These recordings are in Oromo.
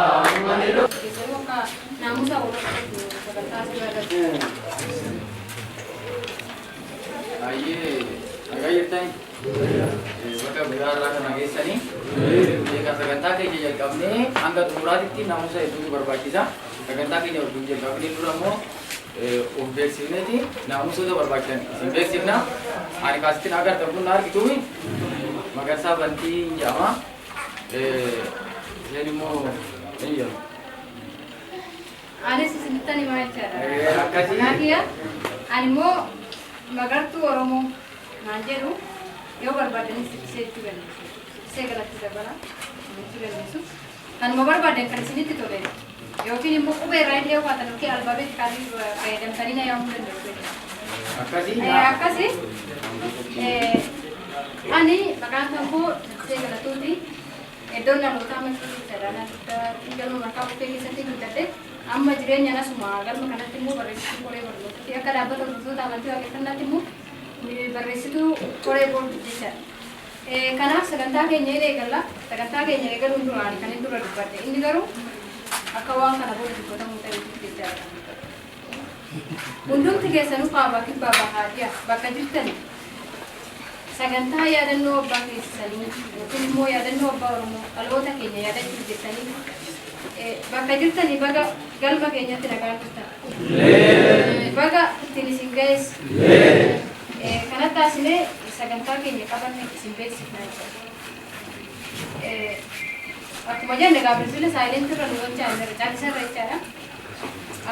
Keessanuu akka naamusa Oromootti sagantaa asirra irratti. Baay'ee nagaa jirtani. Bakka guyyaa har'aa kana geessanii egaa sagantaa keenya jalqabnee hanga xumuraatitti naamusa hedduutu barbaachisa. Sagantaa keenya wajjin jalqabnee dura immoo of beeksifneeti naamusoota barbaachisan isin beeksifna. Ani kaasitti na agartan kun na argituumi. Magarsaa Bantii jedhama. Isheen immoo eenyu jedhama? Anis isinittan himaa jechaadha. Akkasii. Maqaa kiyya ani immoo Magartuu Oromoo naan jedhu, yoo barbaadanis Siqisee jechuu dandeessu. Siqisee galatti dabala jechuu dandeessu. Kanuma barbaadan kan isinitti tole yookiin immoo qubee irraa illee uffatan yookiin alfaabeetikaalii fayyadamtanii na yaamuu dandeessu jechuudha. Akkasii. Akkasi ani maqaan kan koo Siqisee Galatuuti. Iddoon dhalootaa Maccii Sadaanaa Guddaatti galma Malkaa Buffee keessatti guddadhe. Amma jireenya asuma galma kanatti immoo barreessituu koree barnootaati. Akka dhaabbata hordoftoota amantii waaqeffannaatti immoo barreessituu koree boordii jechaadha. Kanaaf sagantaa keenya in eegalla. Sagantaa keenya eegaluun dura ani kan hin dura dubbadhe. Inni garuu akka waan kana booda dubbatamuu ta'eef jechaadha. Hundumti keessanuu kaabaa kibbaa bahaa dhiya bakka jirtani sagantaa yaadannoo abbaa keessanii yookiin immoo yaadannoo abbaa Oromoo dhaloota keenya yaadachuuf jettanii bakka jirtanii baga galma keenyatti nagaan dhuftan. Baga ittiin isin ga'es. Kanatti taasinee sagantaa keenya qabanne isin beeksifna jechuudha. Akkuma jenne egaa bilbila silent irra nu gochaa irra caalisa irra jechaadha.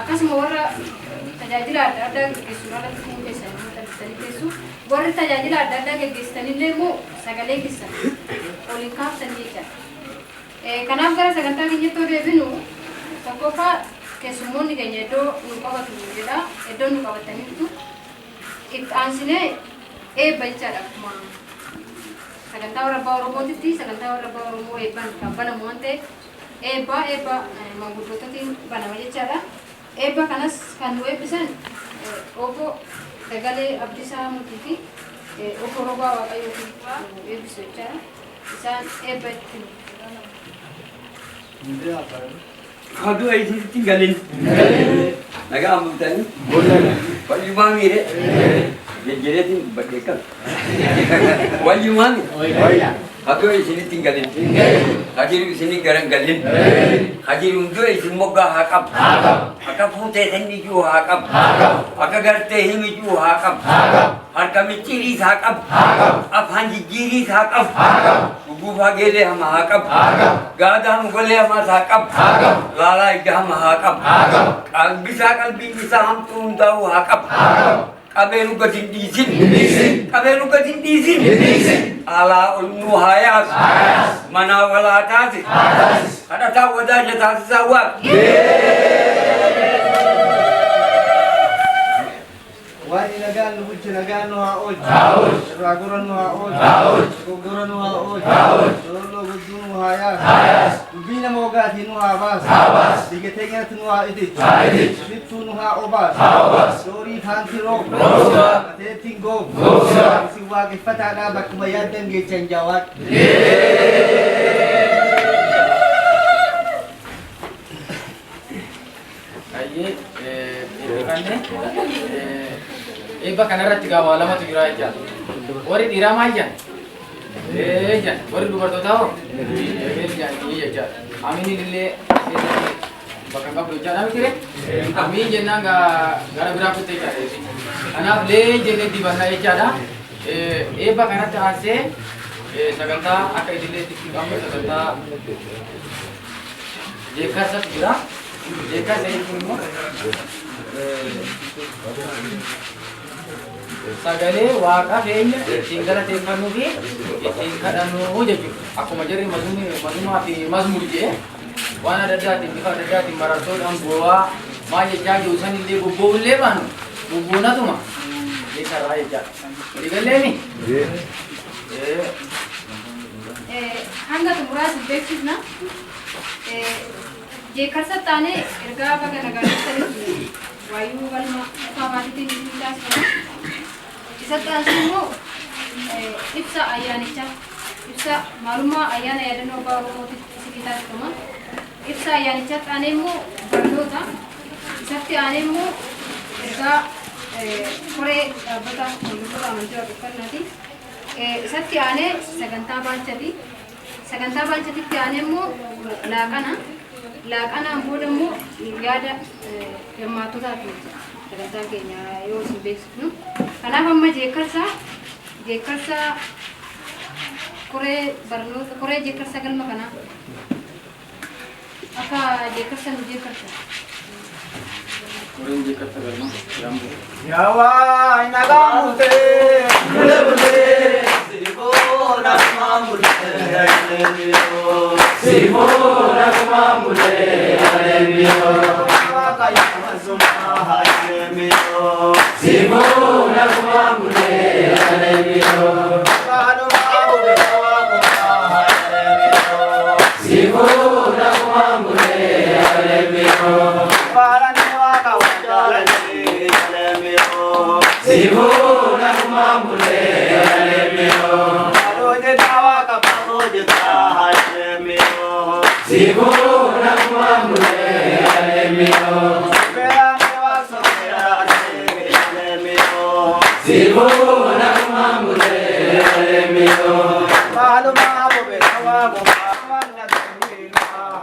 Akkasuma warra tajaajila adda addaa gaggeessuun alatti immoo keessan immoo tajaajilanii teessu. Warri tajaajila adda addaa gaggeessitanillee immoo sagalee keessan ol hin kaaftan jechaadha. Kanaaf gara sagantaa keenyatti yoo deebinu, tokkoffaa keessummoonni keenya iddoo nu qabatu jedha. Iddoo nu qabataniirtu. Itti aansinee eebba jechaadha, akkuma sagantaa warra abbaa Oromootitti sagantaa warra abbaa Oromoo eebbaan kan banamu waan ta'eef eebba maanguddootatiin banama jechaadha. Eebba kanas kan nu eebbisan obbo Dagalee Abdiisaa Mutii fi obbo Robaa Waaqayyootiin nu eebbisu jechaadha. Isaan eebba ittiin Kaduu isitti hin galin. Nagaa bultanii. Wayyumaa miire. Jejjereetiin dubbadhee qaba. Wayyumaa miire. Kaduu isinitti hin galin. Hajiru isinii gara hin galin. Hajiru hunduu isin moggaa haa qabu. Akka fuutee sanni ijuu haa qabu. Akka gartee himi ijuu haa qabu. Harka micciiriis haa qabu. Afaan jijjiiriis haa qabu. Guguufaa geelee hama haa qabu. Gaadaa mugolee hamaas haa qabu. Laalaa ija hama haa qabu. Qalbisaa qalbiin isaa hamtuu hundaa'uu haa qabu. Qabee nu gadi hin dhiisin. Qabee nu gadi hin dhiisin. Alaa ol nu haa yaasu. Manaa walaa taasisi. Kadhataa wadaaja taasisaa waaqa. Waaqni nagaan nu bulche, nagaan nu haa oolchu. Irraa gora nu haa oolchu. Dogoggora nu haa oolchu. Dololloo gudduu nu haa yaasu. Dubbii nama ogaatii nu haa baasu. Biyya teenyatti nu haa itichu. Bittuu nu haa obaasu. Doorii faanti roobu. Mateettiin goobu. Isin waaqeffataadhaa bakkuma yaaddan geechan jaa waaqni. Baay'ee eebbifanne. Eebba kanarratti gaa waa lamatu jira jechaadha. Warri dhiiraa maal jedhan? Ee jedhan. Warri dubartootaa hoo? Ee jedhanii jechaadha. Aminiin illee keessatti bakka hin qabdu jechaadha miti ree? Amiin jennaan gaa gara biraa kutte jechaadha eebbichi. Kanaaf lee jennee dibannaa jechaadha. Eebba kanatti aansee sagantaa akka idileetti qabnu sagantaa jeekkarsatu jira. Jeekkarsa jechuun immoo Sagalee waaqa keenya ittiin galateeffannuu fi ittiin kadhannu jechuudha. Akkuma jarri mazumaa fi mazmur jedhee waan adda addaatiin bifa adda addaatiin marartoodhaan boo'aa maal jechaa jiru sanillee gobboollee baanu gobboonatuma jechaadha jechaadha. Waliigalleemi? Hanga xumuraas beeksifna. Jeekarsa taanee ergaa baga nagaa dhuftanitti waayyuu galma afaanitiin isin taasifama. Isa taasisu immoo ibsa ayyaanichaa, ibsa maalummaa ayyaana yaadannoo abbaa Oromootiif isinii taasifama. Ibsa ayyaanichaa taanee immoo barnoota, isatti aanee immoo ergaa koree dhaabbata hordoftoota amantii waaqeffannaati. Isatti aanee sagantaa baalchati. Sagantaa baalchatitti aanee immoo laaqana. Laaqanaan booda immoo yaada hirmaattotaati sagantaan keenya yoo isin beeksifnu. Kanaaf amma jeekkarsa koree barnoota koree jeekkarsa galma kanaa akka jeekkarsa nu jeekkarsa. Koreen jeekkarsa galma yaambu. Yawaa nagaa murtee bulee bulee siboo nagumaan bulee aleemiyoo siboo nagumaan bulee aleemiyoo waaqayyo sumaa aleemiyoo siboo nagumaan bulee aleemiyoo kanumaa bulee waaquma aleemiyoo siboo nagumaan bulee aleemiyoo baarani waaqa wajjaalanii aleemiyoo siboo nagumaan bulee aleemiyoo hojjetaa waaqa hojjetaa aleemiyoo siboo nagumaan bulee aleemiyoo beeraan waaqa sobeeraan aleemiyoo siboo nagumaan bulee aleemiyoo maalumaa bobee waaquma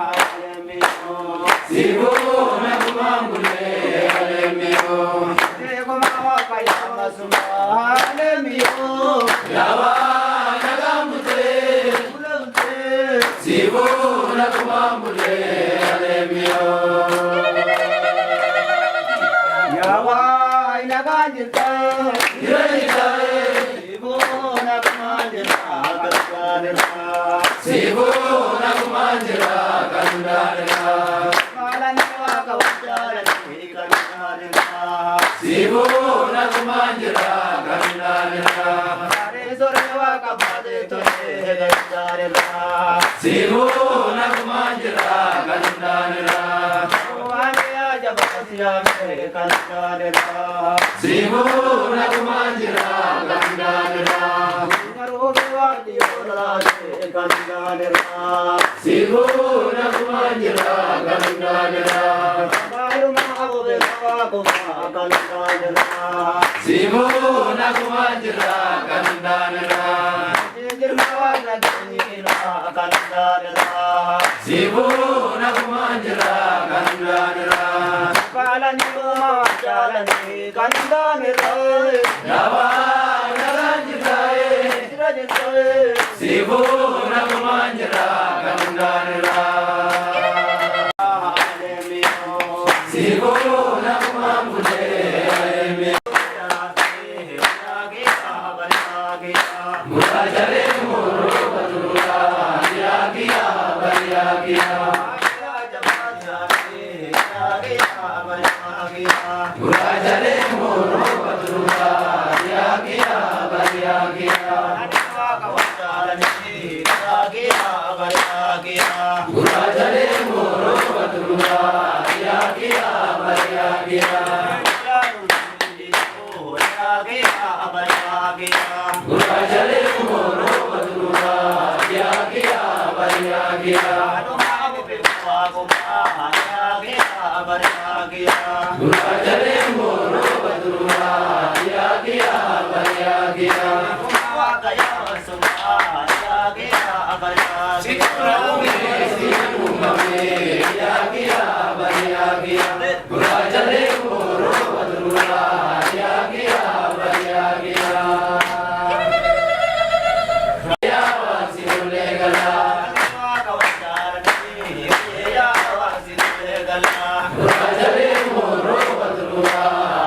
aleemiyoo siboo nagumaan bulee aleemiyoo Yawaa nagaan bulee siboo nagumaan bulee aleemiyoo. Yawaa nagaan jirta jira jirta siboo nagumaan jira kan siboo nagumaan jira kan daanira. Maalaan waaqa wajjaalanii kan daanira. Siboo nagumaan jira kan daanira. Saree waaqa baatee tolee kan daanira. Siboo nagumaan jira kan daanira. Waan ajaba siyaame kan daanira. Siboo nagumaan jira kan daanira. Garuu waaqni yoo kan daanira. Siboo nagumaan jira kan daanira. Maalumaa bobee waaquma kan daanira. Siboo nagumaan jira kan daanira. Jirma waaqa keenya kan daanira. Siboo nagumaan jira kan daanira. Kaalani uumaa jaalani kan daanira. Yawaa nagaan jirta jira jirta. Siboo nagumaan jira kan daanira. Siboo nagumaan bulee aleemiyoo. Muraajalee moroo baduraa yaakiyaa bariyaakiyaa. Muraajalee moroo baduraa yaakiyaa bariyaakiyaa. Muraajalee moroo baduraa yaakiyaa bariyaakiyaa. Muraajalee moroo baduraa yaakiyaa bariyaakiyaa. Muraajalee moroo baduraa yaakiyaa bariyaakiyaa. Yaakiyaa bariyaakiyaa. Muraajalee moroo baduraa yaakiyaa bariyaakiyaa. Yaa waan si bulee galaa. Muraajalee moroo baduraa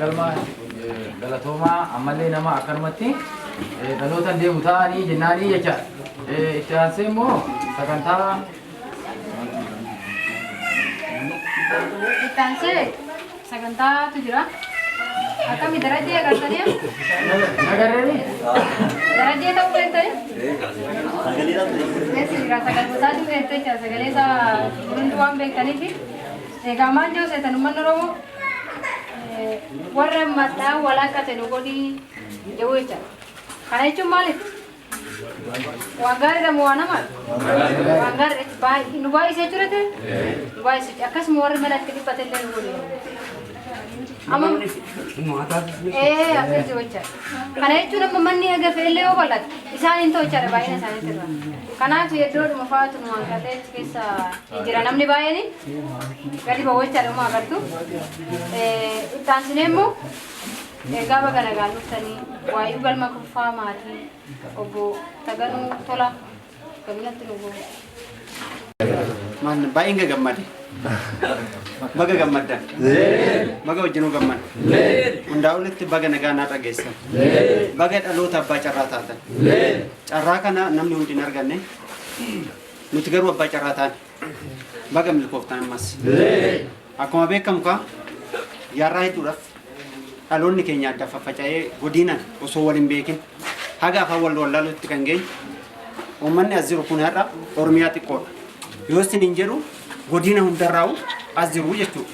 Galma galatoomaa ammallee nama akkanumatti dhalootaan deemu ta'anii jennaanii jecha itti aansee immoo sagantaa itti aansee sagantaatu jira. Akkami darajee agartanii? Nagarreeni? Darajee ta'uu beektanii? Keessa jira sagaltootaatu beektee jira sagalee isaa hundi waan beektaniifi. Egaa maal jiru seetan uummanni Oromoo warra maxxaa walaqqate nu godhii jedhu jecha. Kana jechuun maaliif? Waan gaariidha moo waan hamaadha? Waan gaariidha. Nu baay'isee jira ta'e? Nu baay'isee akkasuma warri mana itti dhiphate illee nu godhi. Amma akkas jecha. Kana jechuun amma manni haga fe'ellee yoo bal'ate isaan hin ta'u jechaadha baay'ina isaaniitti irraa. Kanaaf iddoodhuma fa'aatu nu hanqatee achi keessa jira namni baay'een gadi ba'u jechaadha uma agartu. Itti aansinee immoo egaa baga nagaan dhuftanii waayuu galma kuffaa maatii obbo Taganuu Tola gaminatti nu goone. Man baay'een gagammade. Baga gammaddan. Baga wajjinuu gammaddan. Hundaa olitti baga nagaa naa dhageessan. Baga dhaloota abbaa carraa taatan. Carraa kana namni hundi hin arganne. Nuti garuu abbaa carraa taane. Baga milkooftan ammas. Akkuma beekamu kaa jaarraa hedduudhaaf dhaloonni keenya adda faffaca'ee godiinaan osoo wal hin beekin haga afaan wal wallaaluutti kan geenye Uummanni as jiru kun har'a Oromiyaa xiqqoodha. Yoo isin hin jedhu godina hundarraa'u as jiru jechuudha.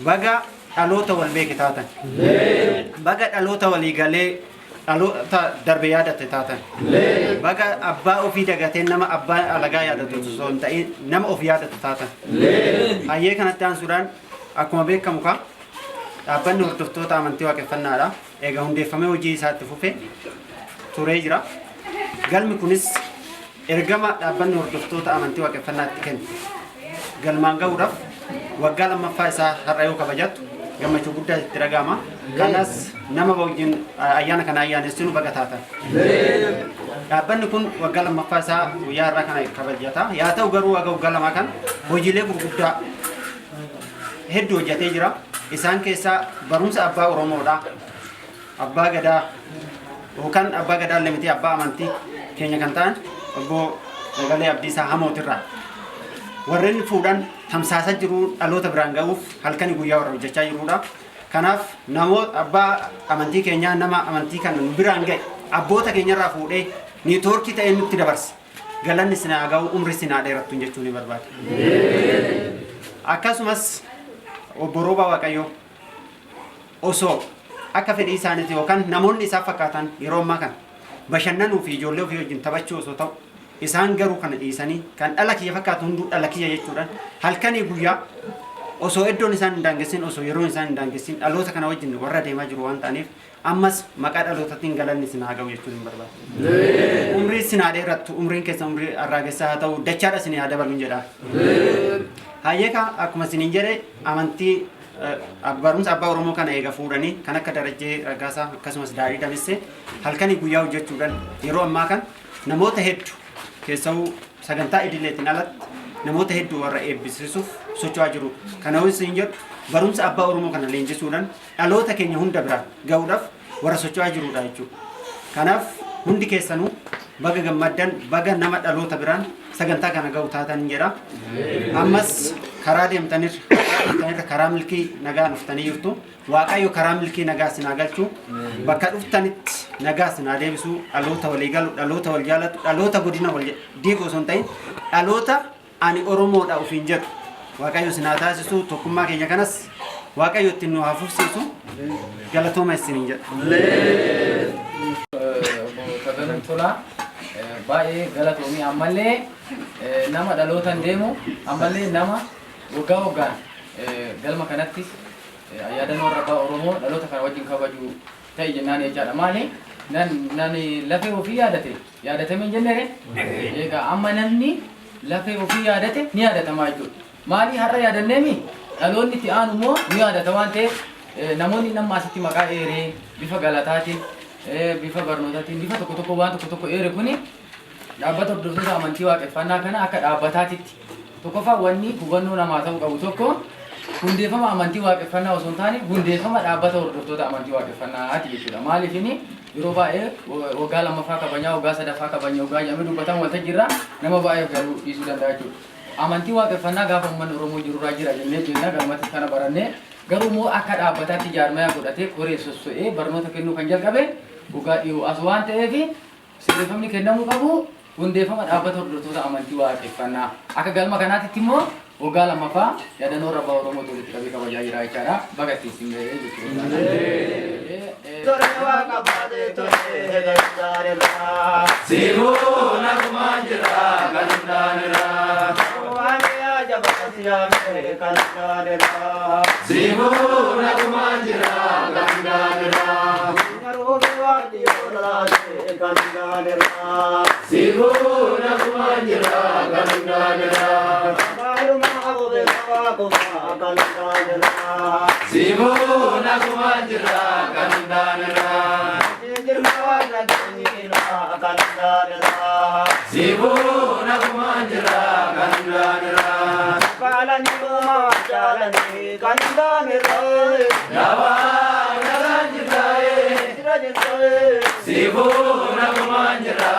Baga dhaloota wal beeke taatan. Baga dhaloota walii galee dhaloota darbe yaadate taatan. Baga abbaa ofii dagatee nama abbaa alagaa yaadatu osoo hin ta'in nama of yaadatu taatan. Hayyee kanatti aansuudhaan akkuma beekamu kaa dhaabbanni hordoftoota amantii waaqeffannaadha. Egaa hundeeffamee hojii isaatti fufe turee jira. Galmi kunis ergama dhaabbanni hordoftoota amantii waaqeffannaatti kennu galmaan gahuudhaaf waggaa lammaffaa isaa har'a yoo kabajattu gammachuu guddaa itti dhaga'ama. Kanas nama wajjin ayyaana kana ayyaanessinu baga taatan. Dhaabbanni kun waggaa lammaffaa isaa guyyaa har'aa kana kabajata. Yaa ta'u garuu waggaa lamaa kan hojiilee gurguddaa hedduu hojjetee jira. Isaan keessaa barumsa abbaa Oromoodha. Abbaa Gadaa yookaan abbaa Gadaa illee miti abbaa amantii keenya kan ta'an obbo Dagalee Abdiisaa Hamootirraa. Warreen fuudhan tamsaasa jiru dhaloota biraan ga'uuf halkanii guyyaa warra hojjechaa jirudha. Kanaaf namoota abbaa amantii keenyaa nama amantii kana nu biraan ga'e abboota keenyarraa fuudhee niitoorkii ta'ee nutti dabarse. Galanni isin haa ga'u umri isin haa dheerattu jechuun ni barbaada. Akkasumas obbo Roobaa Waaqayyoo osoo akka fedhii isaaniitti yookaan namoonni isaan fakkaatan yeroo ammaa kana bashannanuu fi ijoollee ofii wajjin taphachuu osoo ta'u isaan garuu kana dhiisanii kan dhala kiyya fakkaatu hunduu dhala kiyya jechuudhaan halkanii guyyaa osoo iddoon isaan hin daangessin osoo yeroon isaan hin daangessin dhaloota kana wajjin warra deemaa jiru waan ta'aniif ammas maqaa dhalootatiin galanni isin haa ga'u jechuun hin barbaadu. Umrii isin haa dheerattu umriin keessa umrii arraagessaa haa ta'u dachaadha isin haa dabaluun jedha. Hayyeeka akkuma isiniin jedhe amantii barumsa abbaa Oromoo kana eega fuudhanii kan akka Darajjee Raggaasaa akkasumas Daadhii Damissee halkanii guyyaa hojjechuudhaan yeroo ammaa kan namoota hedduu keessa'uu sagantaa idileetiin alatti namoota hedduu warra eebbisiisuuf socho'aa jiru. Kana isin jedhu barumsa abbaa Oromoo kana leenjisuudhaan dhaloota keenya hunda biraan ga'uudhaaf warra socho'aa jirudha jechuudha. Kanaaf hundi keessanuu baga gammaddan baga nama dhaloota biraan sagantaa kana ga'u taatan jedha. Ammas karaa deemtanirra karaa milkii nagaa dhuftanii jirtu. Waaqayyo karaa milkii nagaa isin haa galchu. Bakka dhuftanitti nagaa isin haa deebisu. Dhaloota walii galu, dhaloota wal jaalatu, dhaloota godina wal diigu osoo hin ta'in dhaloota ani Oromoodha ofiin jedhu. Waaqayyo isin haa taasisu. Tokkummaa keenya kanas Waaqayyo ittiin nu haa fufsiisu. Galatooma isiniin jedha. Obbo Tolaa baay'ee galatoomii ammallee nama dhalootaan deemu ammallee nama waggaa waggaan galma kanatti yaadannoo abbaa Oromoo dhaloota kana wajjin kabaju ta'e jennaan jechaadha. Maali? Nan lafee ofii yaadate yaadatamee hin jennere? Egaa amma namni lafee ofii yaadate ni yaadatamaa jechuudha. Maali har'a yaadanneemi dhaloonni itti aanu immoo ni yaadata waan ta'eef namoonni nama asitti maqaa eeree bifa galataatiin bifa barnootaatiin bifa tokko tokko waan tokko tokko eere kuni dhaabbata hordoftoota amantii waaqeffannaa kana akka dhaabbataatitti tokkoffaa wanni hubannoo namaa ta'uu qabu tokko hundeeffama amantii waaqeffannaa osoo hin taane hundeeffama dhaabbata hordoftoota amantii waaqeffannaati jechuudha. Maaliif inni yeroo baay'ee waggaa lammaffaa kabajaa waggaa sadaffaa kabajaa waggaa jedhamee dubbatamu waltajjii irraa nama baay'eef galuu dhiisuu danda'a jechuudha. Amantii waaqeffannaa gaafa uummanni Oromoo jirurraa jira jennee jenna galmatti kana barannee garuu immoo akka dhaabbataatti jaarmayaa godhatee koree sosso'ee barnoota kennuu kan jalqabe waggaa dhiyoo as waan ta'eef sirreeffamni kennamuu qabu hundeeffama dhaabbata hordoftoota amantii waaqeffannaa akka galma kanaatitti immoo waggaa lammaffaa yaadannoo abbaa Oromoo walitti qabee kabajaa jira jechaadha. Baga ittiin isin ga'ee jechuudha. Siiboo nagumaan jira kan hundaanirra. Siiboo nagumaan jira kan hundaanirra. Siiboo nagumaan jira kan hundaanirra. Siiboo nagumaan jira kan hundaanirra. Siiboo nagumaan jira kan hundaanirra. Dawaa nagaan jirra. Siiboo nagumaan jira